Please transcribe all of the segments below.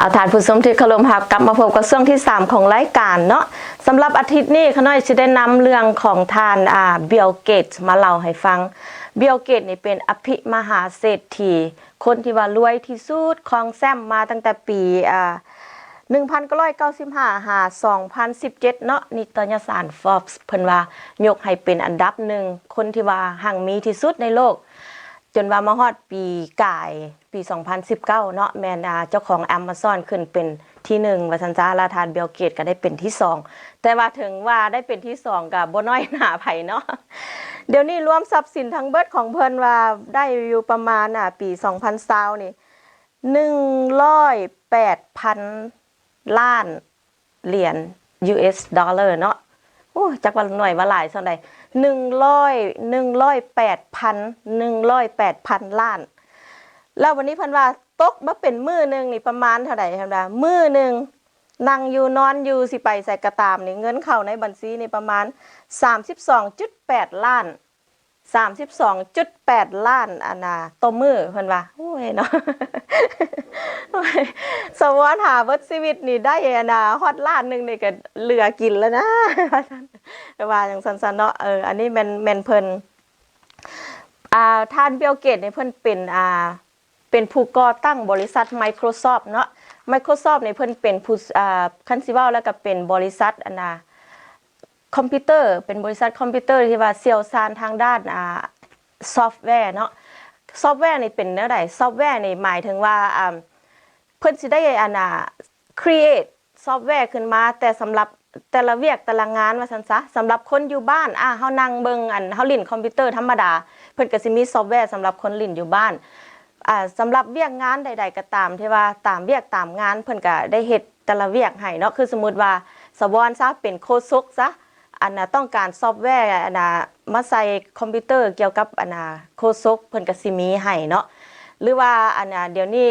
ເອົາ ທ່ານຜູ້ຊົມທີ່ເຄົາລົບຮັກ, ກັບມາພົບກັບຊ່ວງທີສາມຂອງລາຍການເນາະ. ສຳລັບອາທິດນີ້ ຂ້ານ້ອຍຊິໄດ້ນຳເລື່ອງຂອງທ່ານ ອ່າ ບິວ ເກດ ມາເລົ່າໃຫ້ຟັງ. ບິວ ເກດ ນີ້ເປັນອະພິມະຫາເສດຖີ ຄົນທີ່ວ່າລວຍທີ່ສຸດ, ຄອງແຊ້ມມາຕັ້ງແຕ່ປີ ອ່າ ໜຶ່ງພັນເກົ້າຮ້ອຍເກົ້າສິບຫ້າ ຫາ ສອງພັນສິບເຈັດເນາະ. ນິຕະຍະສານ Forbes ເພິ່ນວ່າຍົກໃຫ້ເປັນອັນດັບໜຶ່ງ ຄົນທີ່ວ່າຮັ່ງມີທີ່ສຸດໃນໂລກ, ຈົນວ່າມາຮອດປີກາຍ ປີສອງພັນສິບເກົ້າເນາະ ແມ່ນ ອ່າ ເຈົ້າຂອງ Amazon ຂຶ້ນເປັນທີໜຶ່ງວ່າຊັ້ນຊະ, ລະທ່ານ ບິວ ເກດ ກໍໄດ້ເປັນທີສອງ. ແຕ່ວ່າເຖິງວ່າໄດ້ເປັນທີສອງ ກໍບໍ່ນ້ອຍໜ້າໃຜເນາະ. ດຽວນີ້ລວມຊັບສິນທັງເບິດຂອງເພິ່ນວ່າໄດ້ຢູ່ປະມານ ອ່າ ປີສອງພັນຊາວນີ້ ໜຶ່ງຮ້ອຍແປດພັນລ້ານ ຫຼຽນ US dollar ເນາະ. ໂອ້ ຈັກວ່າໜ້ອຍວ່າຫຼາຍສ່ຳໃດ ໜຶ່ງຮ້ອຍ ໜຶ່ງຮ້ອຍແປດພັນ ໜຶ່ງຮ້ອຍແປດພັນລ້ານ. ແລ້ວບັດນີ້ເພິ່ນວ່າຕົກມາເປັນມື້ໜຶ່ງນີ້ປະມານເທົ່າໃດ ເພິ່ນວ່າມື້ໜຶ່ງ ນັ່ງຢູ່ນອນຢູ່ ຊິໄປໃສກໍຕາມນີ້ ເງິນເຂົ້າໃນບັນຊີນີ້ປະມານສາມສິບສອງຈຸດແປດລ້ານ ສາມສິບສອງຈຸດແປດລ້ານ ອັນນ່າ ຕໍ່ມື້ ເພິ່ນວ່າ. ໂອ້ຍເນາະ ສະຫວອນຫາເບິດຊີວິດນີ້ໄດ້ ອັນນ່າ ຮອດລ້ານໜຶ່ງນີ້ກໍເຫຼືອກິນແລ້ວນະ ວ່າຈັ່ງຊັ້ນຊະເນາະ. ເອີ ອັນນີ້ແມ່ນ ແມ່ນເພິ່ນ ອ່າ ທ່ານ ບິວ ເກດ ນີ້ເພິ່ນເປັນ ອ່າ ເປັນຜູ້ກໍ່ຕັ້ງບໍລິສັດ Microsoft ເນາະ. Microsoft ນີ້ເພິ່ນເປັນຜູ້ ອ່າ ຄັນຊິເວົ້າແລ້ວກໍເປັນບໍລິສັດ ອັນນ່າ ຄອມພິວເຕີ ເປັນບໍລິສັດຄອມພິວເຕີທີ່ວ່າຊ່ຽວຊານທາງດ້ານ ອ່າ ຊອບແວເນາະ. ຊອບແວນີ້ເປັນແນວໃດ? ຊອບແວນີ້ໝາຍເຖິງວ່າ ອ່າ ເພິ່ນຊິໄດ້ ອັນນ່າ create ຊອບແວຂຶ້ນມາ ແຕ່ສຳລັບແຕ່ລະວຽກແຕ່ລະງານວ່າຊັ້ນຊະ. ສຳລັບຄົນຢູ່ບ້ານ ອ່າ ເຮົານັ່ງເບິ່ງ ອັນ ເຮົາຫຼິ້ນຄອມພິວເຕີທຳມະດາ ເພິ່ນກໍຊິມີຊອບແວສຳລັບຄົນຫຼິ້ນຢູ່ບ້ານ. ອ່າ ສຳລັບວຽກງານໃດໆກໍຕາມ ທີ່ວ່າຕາມວຽກຕາມງານ ເພິ່ນກໍໄດ້ເຮັດແຕ່ລະວຽກໃຫ້ເນາະ. ຄືສົມມຸດວ່າ ສະຫວອນຊະ ເປັນໂຄສົກຊະ ອັນນ່າ ຕ້ອງການຊອບແວ ອັນນ່າ ມາໃສ່ຄອມພິວເຕີກ່ຽວກັບ ອັນນ່າ ໂຄສົກ ເພິ່ນກໍຊິມີໃຫ້ເນາະ. ຫຼືວ່າ ອັນນ່າ ດຽວນີ້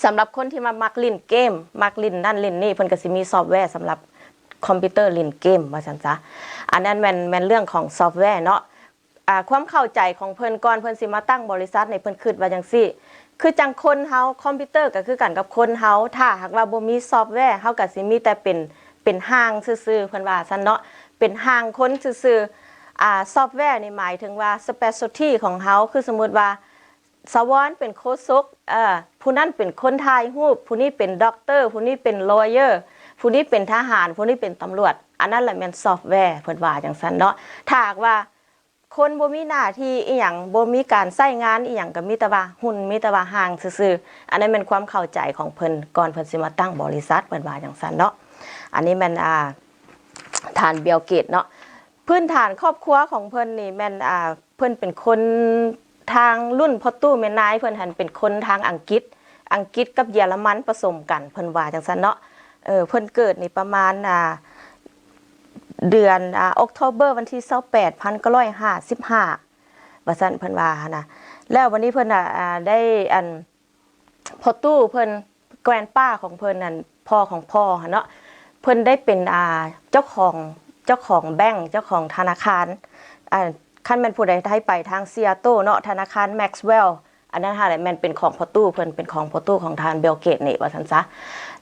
ສຳລັບຄົນທີ່ວ່າມັກຫຼິ້ນເກມ ມັກຫຼິ້ນນັ້ນຫຼິ້ນນີ້ ເພິ່ນກໍຊິມີຊອບແວສຳລັບຄອມພິວເຕີຫຼິ້ນເກມວ່າຊັ້ນຊະ. ອັນນັ້ນແມ່ນ ແມ່ນເລື່ອງຂອງຊອບແວເນາະ. ອ່າ ຄວາມເຂົ້າໃຈຂອງເພິ່ນ ກ່ອນເພິ່ນຊິມາຕັ້ງບໍລິສັດນີ້ ເພິ່ນຄິດວ່າຈັ່ງຊີ້ ຄືຈັ່ງຄົນເຮົາ ຄອມພິວເຕີກໍຄືກັນກັບຄົນເຮົາ ຖ້າຫາກວ່າບໍ່ມີຊອບແວ ເຮົາກໍຊິມີແຕ່ເປັນ ເປັນຮ່າງຊື່ໆ ເພິ່ນວ່າຊັ້ນເນາະ ເປັນຮ່າງຄົນຊື່ໆ. ອ່າ ຊອບແວນີ້ໝາຍເຖິງວ່າ specialty ຂອງເຮົາ ຄືສົມມຸດວ່າ ສະຫວອນເປັນໂຄສົກ ເອີ ຜູ້ນັ້ນເປັນຄົນຖ່າຍຮູບ ຜູ້ນີ້ເປັນດັອກເຕີ ຜູ້ນີ້ເປັນ lawyer ຜູ້ນີ້ເປັນທະຫານ ຜູ້ນີ້ເປັນຕຳຫຼວດ ອັນນັ້ນແຫຼະແມ່ນຊອບແວ ເພິ່ນວ່າຈັ່ງຊັ້ນເນາະ. ຖ້າຫາກວ່າຄົນບໍ່ມີໜ້າທີ່ອີ່ຫຍັງ ບໍ່ມີການໃຊ້ງານອີ່ຫຍັງ ກໍມີແຕ່ວ່າຫຸ່ນ ມີແຕ່ວ່າຮ່າງຊື່ໆ. ອັນນັ້ນແມ່ນຄວາມເຂົ້າໃຈຂອງເພິ່ນ ກ່ອນເພິ່ນຊິມາຕັ້ງບໍລິສັດ ເພິ່ນວ່າຈັ່ງຊັ້ນເນາະ. ອັນນີ້ແມ່ນ ອ່າ ທ່ານ ບິວ ເກດ ເນາະ. ພື້ນຖານຄອບຄົວຂອງເພິ່ນນີ້ແມ່ນ ອ່າ ເພິ່ນເປັນຄົນທາງລຸ້ນພໍ່ຕູ້ແມ່ນາຍ ເພິ່ນຫັ້ນເປັນຄົນທາງອັງກິດ ອັງກິດກັບເຢຍລະມັນປະສົມກັນ ເພິ່ນວ່າຈັ່ງຊັ້ນເນາະ. ເອີ ເພິ່ນເກີດນີ້ປະມານ ອ່າ ເດືອນ ອ່າ October ວັນທີຊາວແປດ ພັນເກົ້າຮ້ອຍຫ້າສິບຫ້າ ວ່າຊັ້ນ ເພິ່ນວ່າຫັ້ນນະ. ແລ້ວບັດນີ້ເພິ່ນ ອ່າ ໄດ້ ອັນ ພໍ່ຕູ້ເພິ່ນ grandpa ຂອງເພິ່ນນັ້ນ ພໍ່ຂອງພໍ່ຫັ້ນເນາະ ເພິ່ນໄດ້ເປັນ ອ່າ ເຈົ້າຂອງ ເຈົ້າຂອງແບັງ ເຈົ້າຂອງທະນາຄານ ອ່າ ຄັນແມ່ນຜູ້ໃດໄດ້ໄປທາງ Seattle ເນາະ ທະນາຄານ Maxwell ອັນນັ້ນຫັ້ນແຫຼະແມ່ນເປັນຂອງພໍ່ຕູ້ເພິ່ນ ເປັນຂອງພໍ່ຕູ້ຂອງທ່ານ ບິວ ເກດ ນີ້ວ່າຊັ້ນຊະ.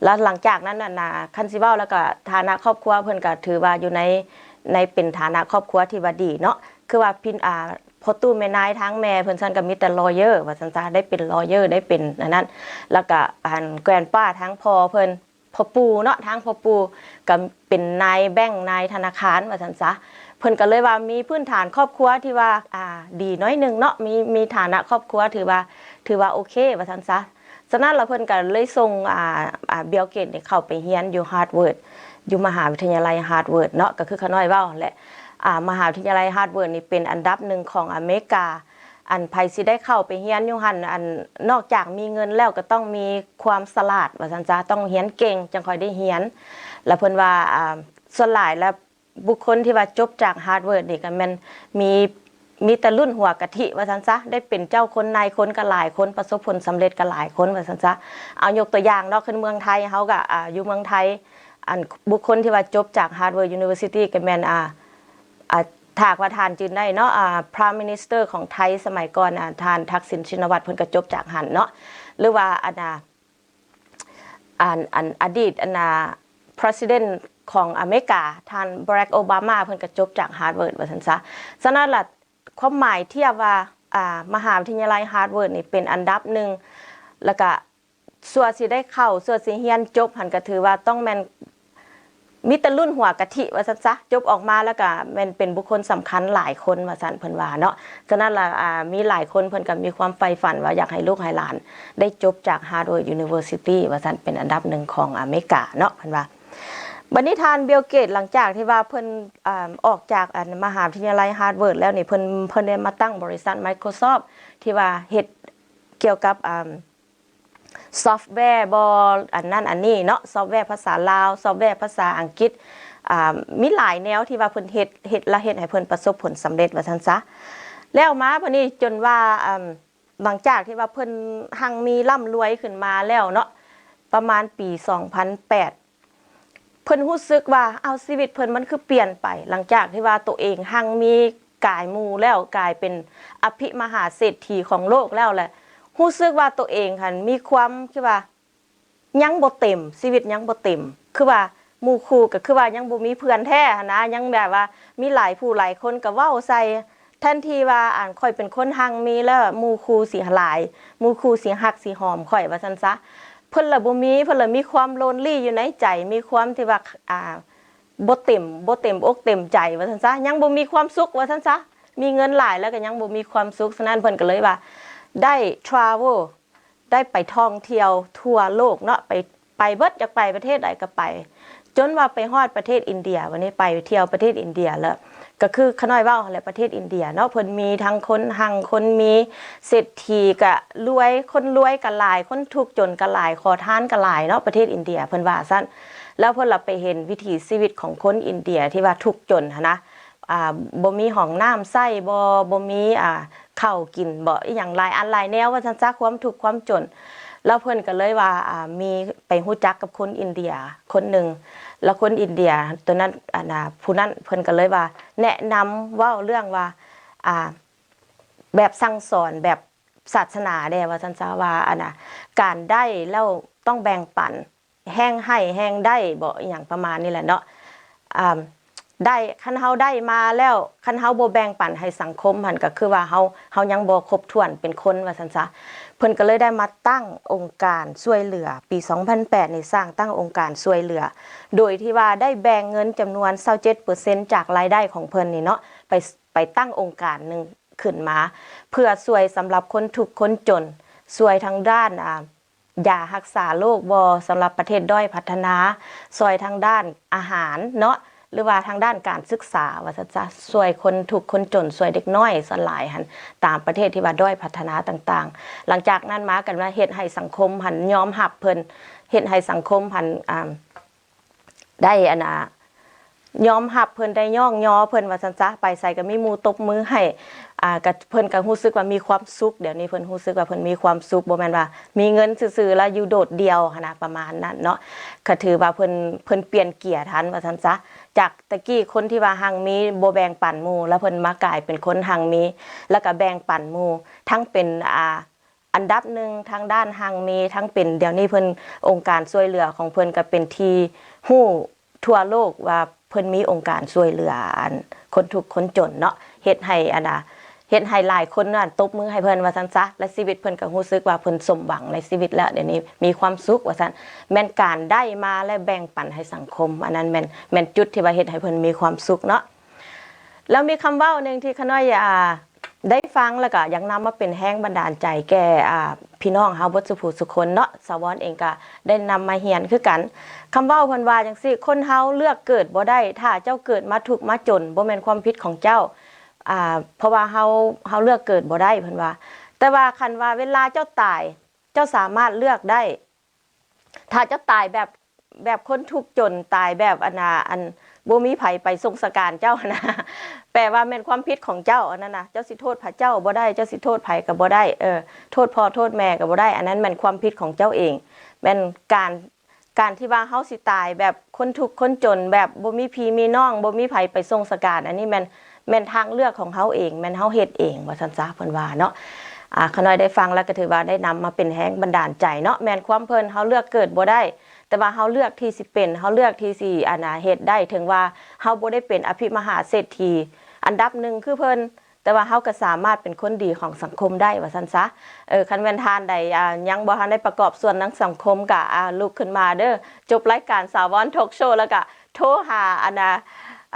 ແລ້ວຫຼັງຈາກນັ້ນ ອັນນ່າ ຄັນຊິເວົ້າແລ້ວກໍຖານະຄອບຄົວເພິ່ນກໍຖືວ່າຢູ່ໃນ ໃນເປັນຖານະຄອບຄົວທີ່ວ່າດີເນາະ ຄືວ່າພີ່ ອ່າ ພໍ່ຕູ້ແມ່ນາຍທາງແມ່ເພິ່ນຊັ້ນກໍມີແຕ່ lawyer ວ່າຊັ້ນຊະ ໄດ້ເປັນ lawyer ໄດ້ເປັນອັນນັ້ນ ແລ້ວກໍອັນ grandpa ທາງພໍ່ເພິ່ນ ພໍ່ປູ່ເນາະ ທາງພໍ່ປູ່ກໍເປັນນາຍແບັງ ນາຍທະນາຄານວ່າຊັ້ນຊະ. ເພິ່ນກໍເລີຍວ່າມີພື້ນຖານຄອບຄົວທີ່ວ່າ ອ່າ ດີໜ້ອຍໜຶ່ງເນາະ ມີ ມີຖານະຄອບຄົວຖືວ່າ ຖືວ່າໂອເຄວ່າຊັ້ນຊະ. ສະນັ້ນລະເພິ່ນກໍເລີຍສົ່ງ ອ່າ ອ່າ ບິວ ເກດ ນີ້ເຂົ້າໄປຮຽນຢູ່ Harvard ຢູ່ມະຫາວິທະຍາໄລ Harvard ເນາະ ກໍຄືຂ້ານ້ອຍເວົ້າແຫຼະ ອ່າ ມະຫາວິທະຍາໄລ Harvard ນີ້ເປັນອັນດັບໜຶ່ງຂອງອາເມລິກາ. ອັນໃຜຊິໄດ້ເຂົ້າໄປຮຽນຢູ່ຫັ້ນ ອັນນອກຈາກມີເງິນແລ້ວກໍຕ້ອງມີຄວາມສະຫຼາດວ່າຊັ້ນຊະ ຕ້ອງຮຽນເກັ່ງຈັ່ງຄ່ອຍໄດ້ຮຽນ. ລະເພິ່ນວ່າ ອ່າ ສ່ວນຫຼາຍລະ ບຸກຄົນທີ່ວ່າຈົບຈາກ Harvard ນີ້ກໍແມ່ນມີ ມີແຕ່ລຸ້ນຫົວກະທິວ່າຊັ້ນຊະ ໄດ້ເປັນເຈົ້າຄົນນາຍຄົນກໍຫຼາຍຄົນ ປະສົບຜົນສຳເລັດກໍຫຼາຍຄົນວ່າຊັ້ນຊະ. ເອົາຍົກຕົວຢ່າງເນາະ ຄືເມືອງໄທເຮົາກໍ ອ່າ ຢູ່ເມືອງໄທ ອັນບຸກຄົນທີ່ວ່າຈົບຈາກ Harvard University ກໍແມ່ນ ອ່າ ອ່າ ຖ້າຫາກວ່າທ່ານຈື່ໄດ້ເນາະ ອ່າ Prime Minister ຂອງໄທສະໄໝກ່ອນ ອ່າ ທ່ານ ທັກສິນ ຊິນນະວັດ ເພິ່ນກໍຈົບຈາກຫັ້ນເນາະ ຫຼືວ່າ ອັນ ອ່າ ອັນ ອັນອະດີດອັນນ່າ President ຂອງອາເມລິກາ ທ່ານ Barack Obama ເພິ່ນກໍຈົບຈາກ Harvard ວ່າຊັ້ນຊະ. ສະນັ້ນລະ ຄວາມໝາຍທຽບວ່າ ອ່າ ມະຫາວິທະຍາໄລ Harvard ນີ້ເປັນອັນດັບໜຶ່ງ ແລ້ວກະ ສ່ວນຊິໄດ້ເຂົ້າ ສ່ວນຊິຮຽນຈົບຫັ້ນ ກໍຖືວ່າຕ້ອງແມ່ນມີແຕ່ລຸ້ນຫົວກະທິວ່າຊັ້ນຊະ, ຈົບອອກມາແລ້ວກໍແມ່ນເປັນບຸກຄົນສຳຄັນຫຼາຍຄົນວ່າຊັ້ນ ເພິ່ນວ່າເນາະ. ສະນັ້ນລະ ອ່າ ມີຫຼາຍຄົນເພິ່ນກໍມີຄວາມໃຝ່ຝັນວ່າຢາກໃຫ້ລູກໃຫ້ຫຼານໄດ້ຈົບຈາກ Harvard University ວ່າຊັ້ນ ເປັນອັນດັບໜຶ່ງຂອງອາເມລິກາເນາະ ເພິ່ນວ່າ. ບັດນີ້ທ່ານ Bill Gates ຫຼັງຈາກທີ່ວ່າເພິ່ນ ອ່າ ອອກຈາກ ອັນ ມະຫາວິທະຍາໄລ Harvard ແລ້ວນີ້ ເພິ່ນ ເພິ່ນໄດ້ມາຕັ້ງບໍລິສັດ Microsoft ທີ່ວ່າເຮັດກ່ຽວກັບ ອ່າ ຊອບແວບໍ ອັນນັ້ນອັນນີ້ເນາະ, ຊອບແວພາສາລາວ, ຊອບແວພາສາອັງກິດ, ອ່າ ມີຫຼາຍແນວທີ່ວ່າເພິ່ນເຮັດ ເຮັດ ແລະ ເຮັດໃຫ້ເພິ່ນປະສົບຜົນສຳເລັດວ່າຊັ້ນຊະ. ແລ້ວມາບັດນີ້ຈົນວ່າ ອ່າ ຫຼັງຈາກທີ່ວ່າເພິ່ນຮັ່ງມີລ່ຳລວຍຂຶ້ນມາແລ້ວເນາະ ປະມານປີສອງພັນແປດ ເພິ່ນຮູ້ສຶກວ່າ ເອົາ ຊີວິດເພິ່ນມັນຄືປ່ຽນໄປ ຫຼັງຈາກທີ່ວ່າໂຕເອງຮັ່ງມີກາຍໝູ່ແລ້ວ ກາຍເປັນອະພິມະຫາເສດຖີຂອງໂລກແລ້ວ ແລະ ຮູ້ສຶກວ່າໂຕເອງຫັ້ນມີຄວາມທີ່ວ່າຍັງບໍ່ເຕັມ ຊີວິດຍັງບໍ່ເຕັມ ຄືວ່າໝູ່ຄູ່ກໍຄືວ່າຍັງບໍ່ມີເພື່ອນແທ້ຫັ້ນນະ ຍັງແບບວ່າມີຫຼາຍຜູ້ຫຼາຍຄົນກໍເວົ້າໃສ່ ແທນທີ່ວ່າ ອັນ ຂ້ອຍເປັນຄົນຮັ່ງມີແລ້ວ ໝູ່ຄູ່ຊິຫຼາຍ ໝູ່ຄູ່ຊິຮັກຊິຫອມຂ້ອຍວ່າຊັ້ນຊະ. ເພິ່ນລະບໍ່ມີ ເພິ່ນລະມີຄວາມ lonely ຢູ່ໃນໃຈ ມີຄວາມທີ່ວ່າ ອ່າ ບໍ່ເຕັມ ບໍ່ເຕັມອົກເຕັມໃຈວ່າຊັ້ນຊະ ຍັງບໍ່ມີຄວາມສຸກວ່າຊັ້ນຊະ. ມີເງິນຫຼາຍແລ້ວກໍຍັງບໍ່ມີຄວາມສຸກ ສະນັ້ນເພິ່ນກໍເລີຍວ່າໄດ້ travel ໄດ້ໄປທ່ອງທ່ຽວທົ່ວໂລກເນາະ ໄປ ໄປເບິດ ຢາກໄປປະເທດໃດກໍໄປ ຈົນວ່າໄປຮອດປະເທດອິນເດຍ. ບັດນີ້ໄປທ່ຽວປະເທດອິນເດຍແລ້ວ ກໍຄືຂະນ້ອຍເວົ້າຫັ້ນແຫຼະ ປະເທດອິນເດຍເນາະ ເພິ່ນມີທັງຄົນຮັ່ງຄົນມີ ເສດຖີກໍລວຍ ຄົນລວຍກໍຫຼາຍ ຄົນທຸກຈົນກໍຫຼາຍ ຂໍທານກໍຫຼາຍເນາະ ປະເທດອິນເດຍ ເພິ່ນວ່າຊັ້ນ. ແລ້ວເພິ່ນລະໄປເຫັນວິຖີຊີວິດຂອງຄົນອິນເດຍທີ່ວ່າທຸກຈົນຫັ້ນນະ ອ່າ ບໍ່ມີຫ້ອງນ້ຳໃຊ້ບໍ ບໍ່ມີ ອ່າ ເຂົ້າກິນບໍ ອີ່ຫຍັງຫຼາຍອັນຫຼາຍແນວວ່າຊັ້ນຊະ ຄວາມທຸກຄວາມຈົນ. ແລ້ວເພິ່ນກໍເລີຍວ່າ ອ່າ ມີໄປຮູ້ຈັກກັບຄົນອິນເດຍຄົນໜຶ່ງ ແລ້ວຄົນອິນເດຍຕົວນັ້ນ ອັນນ່າ ຜູ້ນັ້ນເພິ່ນກໍເລີຍວ່າແນະນຳເວົ້າເລື່ອງວ່າ ອ່າ ແບບສັ່ງສອນແບບສາສະໜາແດ່ວ່າຊັ້ນຊະ ວ່າ ອັນນ່າ ການໄດ້ແລ້ວຕ້ອງແບ່ງປັນ ແຮ່ງໃຫ້ແຮ່ງໄດ້ບໍ ອີ່ຫຍັງປະມານນີ້ແຫຼະເນາະ ອ່າ ໄດ້ ຄັນເຮົາໄດ້ມາແລ້ວ ຄັນເຮົາບໍ່ແບ່ງປັນໃຫ້ສັງຄົມຫັ້ນ ກໍຄືວ່າເຮົາ ເຮົາຍັງບໍ່ຄົບຖ້ວນເປັນຄົນວ່າຊັ້ນຊະ. ເພິ່ນກໍເລີຍໄດ້ມາຕັ້ງອົງການຊ່ວຍເຫຼືອ ປີສອງພັນແປດນີ້ ສ້າງຕັ້ງອົງການຊ່ວຍເຫຼືອ ໂດຍທີ່ວ່າໄດ້ແບ່ງເງິນຈຳນວນຊາວເຈັດເປີເຊັນຈາກລາຍໄດ້ຂອງເພິ່ນນີ້ເນາະ ໄປ ໄປຕັ້ງອົງການໜຶ່ງຂຶ້ນມາ ເພື່ອຊ່ວຍສຳລັບຄົນທຸກຄົນຈົນ ຊ່ວຍທາງດ້ານ ອ່າ ຢາຮັກສາໂລກບໍ ສຳລັບປະເທດດ້ອຍພັດທະນາ ຊ່ວຍທາງດ້ານອາຫານເນາະ ຫຼືວ່າທາງດ້ານການສຶກສາວ່າຊັ້ນຊະ ຊ່ວຍຄົນທຸກຄົນຈົນ ຊ່ວຍເດັກນ້ອຍສ່ວນຫຼາຍຫັ້ນ ຕາມປະເທດທີ່ວ່າດ້ອຍພັດທະນາຕ່າງໆ. ຫຼັງຈາກນັ້ນມາກໍມາເຮັດໃຫ້ສັງຄົມຫັ້ນຍອມຮັບເພິ່ນ ເຮັດໃຫ້ສັງຄົມຫັ້ນ ອ່າ ໄດ້ ອັນນ່າ ຍອມຮັບເພິ່ນ ໄດ້ຍ້ອງຍໍເພິ່ນວ່າຊັ້ນຊະ ໄປໃສກໍມີໝູ່ຕົບມືໃຫ້ ອ່າ ກໍ ເພິ່ນກໍຮູ້ສຶກວ່າມີຄວາມສຸກ. ດຽວນີ້ເພິ່ນຮູ້ສຶກວ່າເພິ່ນມີຄວາມສຸກ ບໍ່ແມ່ນວ່າມີເງິນຊື່ໆ ແລ້ວຢູ່ໂດດດ່ຽວຫັ້ນນະ ປະມານນັ້ນເນາະ. ກໍຖືວ່າເພິ່ນ ເພິ່ນປ່ຽນເກຍທັນວ່າຊັ້ນຊະ ຈາກແຕ່ກີ້ຄົນທີ່ວ່າຮັ່ງມີ ບໍ່ແບ່ງປັນໝູ່ ແລ້ວເພິ່ນມາກາຍເປັນຄົນຮັ່ງມີ ແລ້ວກໍແບ່ງປັນໝູ່ ທັງເປັນ ອ່າ ອັນດັບໜຶ່ງທາງດ້ານຮັ່ງມີ ທັງເປັນ ດຽວນີ້ເພິ່ນ ອົງການຊ່ວຍເຫຼືອຂອງເພິ່ນກໍເປັນທີ່ຮູ້ທົ່ວໂລກວ່າເພິ່ນມີອົງການຊ່ວຍເຫຼືອ ອັນ ຄົນທຸກຄົນຈົນເນາະ ເຮັດໃຫ້ ອັນນ່າ ເຮັດໃຫ້ຫຼາຍຄົນນັ້ນຕົບມືໃຫ້ເພິ່ນວ່າຊັ້ນຊະ ແລະ ຊີວິດເພິ່ນກໍຮູ້ສຶກວ່າເພິ່ນສົມຫວັງໃນຊີວິດແລ້ວ ດຽວນີ້ມີຄວາມສຸກວ່າຊັ້ນ. ແມ່ນການໄດ້ມາ ແລະ ແບ່ງປັນໃຫ້ສັງຄົມ ອັນນັ້ນແມ່ນ ແມ່ນຈຸດທີ່ວ່າເຮັດໃຫ້ເພິ່ນມີຄວາມສຸກເນາະ. ແລ້ວມີຄຳເວົ້າໜຶ່ງທີ່ຂະນ້ອຍ ອ່າ ໄດ້ຟັງ ແລ້ວກໍຢາກນຳມາເປັນແຮງບັນດານໃຈແກ່ ອ່າ ພີ່ນ້ອງເຮົາເບິດສູ່ຜູ້ສູ່ຄົນເນາະ. ສາວອນເອງກໍໄດ້ນຳມາຮຽນຄືກັນ. ຄຳເວົ້າເພິ່ນວ່າຈັ່ງຊີ້, ຄົນເຮົາເລືອກເກີດບໍ່ໄດ້, ຖ້າເຈົ້າເກີດມາທຸກມາຈົນ, ບໍ່ແມ່ນຄວາມຜິດຂອງເຈົ້າ, ອ່າ ເພາະວ່າເຮົາ, ເຮົາເລືອກເກີດບໍ່ໄດ້, ເພິ່ນວ່າ. ແຕ່ວ່າຄັນວ່າເວລາເຈົ້າຕາຍ, ເຈົ້າສາມາດເລືອກໄດ້. ຖ້າເຈົ້າຕາຍແບບ ແບບຄົນທຸກຈົນ, ຕາຍແບບ ອັນນ່າ ອັນ ບໍ່ມີໃຜໄປສົ່ງສະການເຈົ້າຫັ້ນນະ, ແປວ່າແມ່ນຄວາມຜິດຂອງເຈົ້າ ອັນນັ້ນນະ, ເຈົ້າຊິໂທດພະເຈົ້າບໍ່ໄດ້, ເຈົ້າຊິໂທດໃຜກໍບໍ່ໄດ້, ເອີ ໂທດພໍ່ໂທດແມ່ກໍບໍ່ໄດ້, ອັນນັ້ນແມ່ນຄວາມຜິດຂອງເຈົ້າເອງ. ແມ່ນການ ການທີ່ວ່າເຮົາຊິຕາຍແບບຄົນທຸກຄົນຈົນ, ແບບບໍ່ມີພີ່ມີນ້ອງ, ບໍ່ມີໃຜໄປສົ່ງສະການ, ອັນນີ້ແມ່ນ ແມ່ນທາງເລືອກຂອງເຮົາເອງ, ແມ່ນເຮົາເຮັດເອງ ວ່າຊັ້ນຊະ ເພິ່ນວ່າເນາະ. ອ່າ ຂ້ານ້ອຍໄດ້ຟັງແລ້ວກໍຖືວ່າໄດ້ນຳມາເປັນແຮງບັນດານໃຈເນາະ. ແມ່ນຄວາມເພິ່ນ ເຮົາເລືອກເກີດບໍ່ໄດ້ ແຕ່ວ່າເຮົາເລືອກທີ່ຊິເປັນ ເຮົາເລືອກທີ່ຊິ ອັນນ່າ ເຮັດໄດ້. ເຖິງວ່າເຮົາບໍ່ໄດ້ເປັນອະພິມະຫາເສດຖີອັນດັບໜຶ່ງຄືເພິ່ນ ແຕ່ວ່າເຮົາກໍສາມາດເປັນຄົນດີຂອງສັງຄົມໄດ້ ວ່າຊັ້ນຊະ. ເອີ ຄັນແມ່ນທ່ານໃດ ອ່າ ຍັງບໍ່ທັນໄດ້ປະກອບສ່ວນໃນສັງຄົມ ກໍ ອ່າ ລຸກຂຶ້ນມາເດີ. ຈົບລາຍການສາວອນທອກໂຊ ແລ້ວກໍໂທຫາ ອັນນ່າ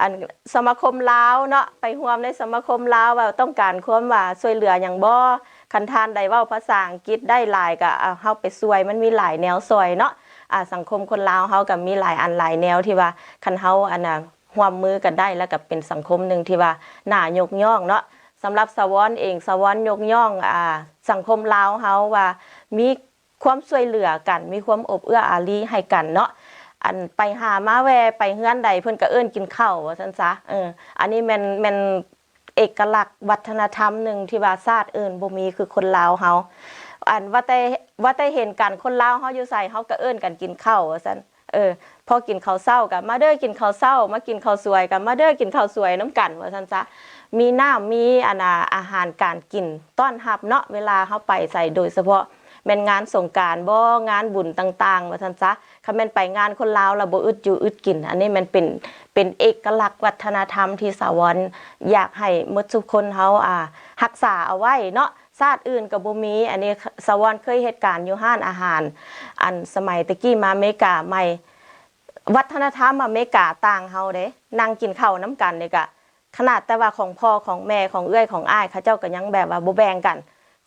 ອັນ ສະມາຄົມລາວເນາະ ໄປຮ່ວມໃນສະມາຄົມລາວ ວ່າຕ້ອງການຄວາມວ່າຊ່ວຍເຫຼືອຫຍັງບໍ່. ຄັນທ່ານໃດເວົ້າພາສາອັງກິດໄດ້ຫຼາຍ ກໍ ອ່າ ເຮົາໄປຊ່ວຍ ມັນມີຫຼາຍແນວຊ່ອຍເນາະ. ອ່າ ສັງຄົມຄົນລາວເຮົາກໍມີຫຼາຍອັນຫຼາຍແນວ ທີ່ວ່າຄັນເຮົາ ອັນນ່າ ຮ່ວມມືກັນໄດ້ ແລ້ວກໍເປັນສັງຄົມໜຶ່ງທີ່ວ່າໜ້າຍົກຍ້ອງເນາະ. ສຳລັບສາວອນເອງ ສາວອນຍົກຍ້ອງ ອ່າ ສັງຄົມລາວເຮົາວ່າມີຄວາມຊ່ວຍເຫຼືອກັນ ມີຄວາມອົບເອື້ອອາລີໃຫ້ກັນເນາະ. ອັນໄປຫາມາແວ່ໄປເຮືອນໃດ ເພິ່ນກໍເອີ້ນກິນເຂົ້າ ວ່າຊັ້ນຊະ. ເອີ ອັນນີ້ແມ່ນ ແມ່ນເອກະລັກວັດທະນະທຳໜຶ່ງທີ່ວ່າຊາດອື່ນບໍ່ມີ ຄືຄົນລາວເຮົາ. ອັນວ່າແຕ່ ວ່າແຕ່ເຫັນກັນ ຄົນລາວເຮົາຢູ່ໃສ ເຮົາກໍເອີ້ນກັນກິນເຂົ້າ ວ່າຊັ້ນ. ເອີ ພໍກິນເຂົ້າເຊົ້າກໍມາເດີກິນເຂົ້າເຊົ້າ ມາກິນເຂົ້າສວຍກໍມາເດີກິນເຂົ້າສວຍນຳກັນ ວ່າຊັ້ນຊະ. ມີນ້ຳ ມີ ອັນນ່າ ອາຫານການກິນຕ້ອນຮັບເນາະ ເວລາເຮົາໄປໃສ ໂດຍສະເພາະແມ່ນງານສົງການບໍ ງານບຸນຕ່າງໆ ວ່າຊັ້ນຊະ. ຄັນແມ່ນໄປງານຄົນລາວແລ້ວບໍ່ອຶດຢູ່ອຶດກິນ ອັນນີ້ແມ່ນເປັນ ເປັນເອກະລັກວັດທະນະທຳທີ່ສາວອນຢາກໃຫ້ໝົດທຸກຄົນເຮົາ ອ່າ ຮັກສາເອົາໄວ້ເນາະ. ຊາດອື່ນກໍບໍ່ມີ. ອັນນີ້ສາວອນເຄີຍເຮັດການຢູ່ຮ້ານອາຫານ ອັນສະໄໝແຕ່ກີ້ມາອາເມລິກາໃໝ່ ວັດທະນະທຳອາເມລິກາຕ່າງເຮົາເດ້. ນັ່ງກິນເຂົ້ານຳກັນນີ້ກະ ຂະໜາດແຕ່ວ່າຂອງພໍ່ຂອງແມ່ຂອງເອື້ອຍຂອງອ້າຍ ເຂົາເຈົ້າກໍຍັງແບບວ່າບໍ່ແບ່ງກັນ.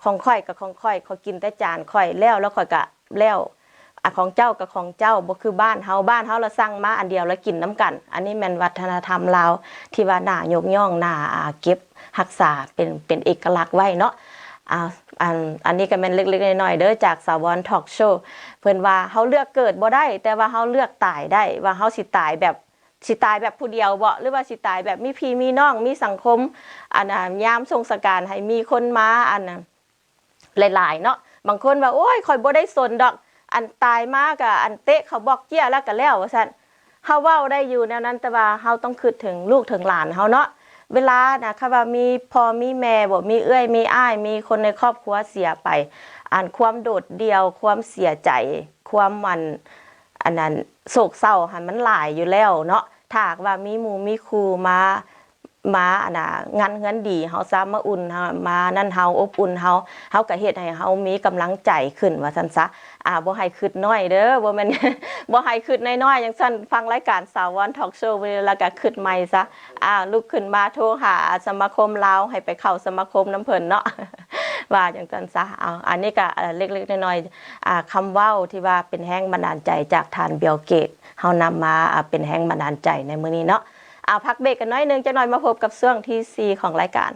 ຂອງຂ້ອຍກໍຂອງຂ້ອຍ ຂ້ອຍກິນແຕ່ຈານຂ້ອຍແລ້ວ ແລ້ວຂ້ອຍກໍແລ້ວ ອາ ຂອງເຈົ້າກໍຂອງເຈົ້າ. ບໍ່ຄືບ້ານເຮົາ ບ້ານເຮົາລະສັ່ງມາອັນດຽວລະກິນນຳກັນ. ອັນນີ້ແມ່ນວັດທະນະທຳລາວທີ່ວ່າໜ້າຍົກຍ້ອງ ໜ້າ ອ່າ ເກັບຮັກສາເປັນ ເປັນເອກະລັກໄວ້ເນາະ. ອ່າ ອັນ ອັນນີ້ກໍແມ່ນເລັກໆນ້ອຍໆເດີ ຈາກສາວອນທອກໂຊ. ເພິ່ນວ່າເຮົາເລືອກເກີດບໍ່ໄດ້ ແຕ່ວ່າເຮົາເລືອກຕາຍໄດ້ ວ່າເຮົາຊິຕາຍແບບ ຊິຕາຍແບບຜູ້ດຽວບໍ ຫຼືວ່າຊິຕາຍແບບມີພີ່ມີນ້ອງ ມີສັງຄົມ ອັນ ອ່າ ຍາມສົງສະການໃຫ້ມີຄົນມາ ອັນ ຫຼາຍໆເນາະ. ບາງຄົນວ່າ ໂອ້ຍ ຂ້ອຍບໍ່ໄດ້ສົນດອກ ອັນຕາຍມາກະ ອັນເຕະເຂົາບອກເຈ້ຍແລ້ວກະແລ້ວ ວ່າຊັ້ນ. ເຮົາເວົ້າໄດ້ຢູ່ແນວນັ້ນ ແຕ່ວ່າເຮົາຕ້ອງຄິດເຖິງລູກເຖິງຫຼານເຮົາເນາະ. ເວລານະ ຄັນວ່າມີພໍ່ມີແມ່ບໍ ມີເອື້ອຍມີອ້າຍ ມີຄົນໃນຄອບຄົວເສຍໄປ ອັນຄວາມໂດດດ່ຽວ ຄວາມເສຍໃຈ ຄວາມ ອັນ ອັນນັ້ນ ໂສກເສົ້າຫັ້ນມັນຫຼາຍຢູ່ແລ້ວເນາະ. ຖ້າຫາກວ່າມີໝູ່ມີຄູ່ມາ ມາ ອັນນ່າ ງານເຮືອນດີເຮົາຊະ ມາອຸ່ນເຮົາ ມານັ້ນເຮົາ ອົບອຸ່ນເຮົາ ເຮົາກໍເຮັດໃຫ້ເຮົາມີກຳລັງໃຈຂຶ້ນ ວ່າຊັ້ນຊະ. ອ່າ ບໍ່ໃຫ້ຄິດນ້ອຍເດີ ບໍ່ແມ່ນ ບໍ່ໃຫ້ຄິດນ້ອຍໆ ຈັ່ງຊັ້ນ. ຟັງລາຍການສາວອນທອກໂຊໄປແລ້ວກໍຄິດໃໝ່ຊະ. ອ່າ ລຸກຂຶ້ນມາໂທຫາສະມາຄົມລາວ ໃຫ້ໄປເຂົ້າສະມາຄົມນຳເພິ່ນເນາະ ວ່າຈັ່ງຊັ້ນຊະ. ເອົາ ອັນນີ້ກໍ ເອີ ເລັກໆນ້ອຍໆ ອ່າ ຄຳເວົ້າທີ່ວ່າເປັນແຮງບັນດານໃຈຈາກທ່ານ ບິວເກດ ເຮົານຳມາ ອ່າ ເປັນແຮງບັນດານໃຈໃນມື້ນີ້ເນາະ. ອ່າ ພັກເບຣກກັນໜ້ອຍໜຶ່ງ ຈັກໜ້ອຍມາພົບກັບຊ່ວງທີສີ່ຂອງລາຍການ.